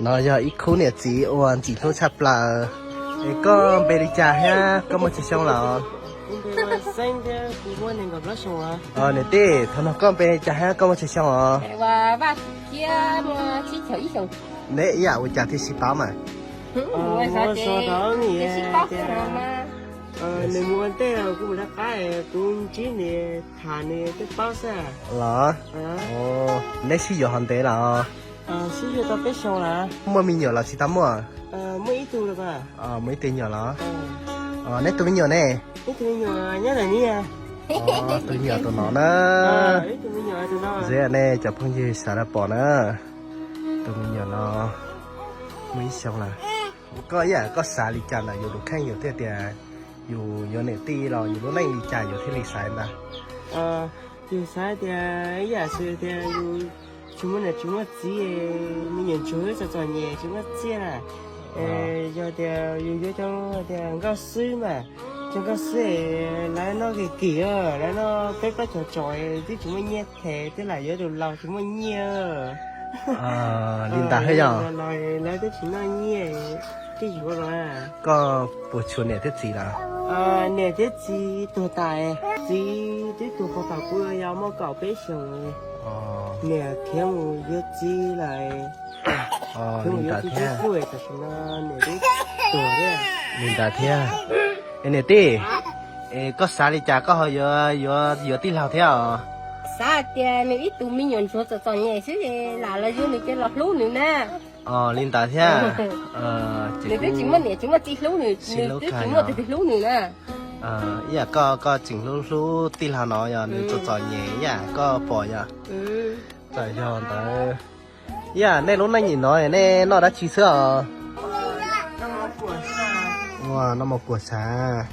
No yog ib khub niam txiv uas ntxim hlub tshaj plaws. Es koj npe li cas thiab koj muaj tsawg xyoo lawm? Niam tij, thaum no koj npe li cas thiab koj muaj tsawg xyoo os? Neb ib yam ua cas thiaj sib paub mas? Nws mus ua ntej kuv mus lawv qab, kuv ntsib nws tham nws twb paub xwb. Los? Neb sib yuav hov ntev lawm? Muaj me nyuam los tsis tau muaj? Muaj ib tug nyuam los? Neb tus me nyuam ne? Tus me nyuam tus no na. Ntxim nej cov phooj ywg sawv daws pom na, tus me nyuam no muaj ib xyoo lawm. Koj ib yam koj xav li cas ntawm yus tus kheej yus thiaj tias yus yuav niam tij los yus lub neej li cas yus thiaj li xav ntawd? Yus xav tias ib yam xws tias yus tsis muaj niam tsis muaj txiv, me nyuam ntsuag txom txom nyem tsis muaj txiaj na. Yog tias yus yuav cov tias nkauj xwb mas, cov nkauj xwb lawv noj kim kim, lawv noj peb plaub caug tsom twb tsis muaj nyiaj them, twb lam yuav tus laus tsis muaj nyiaj. Li ntawd thiab yog? Lawv twb tsis noj nyiaj, twb yuav los. Koj puas tshuav niam thiab txiv lawm? Niam thiab txiv tuag tas, txiv twb tuag puag thaum kuv yau muaj kaum peb xyoos. Niam khiav mus yuav txiv lawm, khiav mus yuav txiv kuj, tam sim no niam twb tuag thiab. Li ntawd thiab. Es niam tij, es koj xav li cas koj ho yuav, yuav tij laug thiab os? Xav hais tias nws ib tug me nyuam ntsuag txom txom nyem xwb, lam los yuav nws ces los hlub nws na. Os, li ntawd thiab. Nws twb tsis muaj niam tsis muaj txiv hlub nws, nws twb tsis muaj tus twg hlub nws na. Ib yam koj, koj tseem hlub hlub tij laug no yog nws txom txom nyem ib yam koj pom yog. Txawm yog ntawd, ib yam nej lub neej nim no nej noj dab tsi xwb os? Noj mov kuam xav.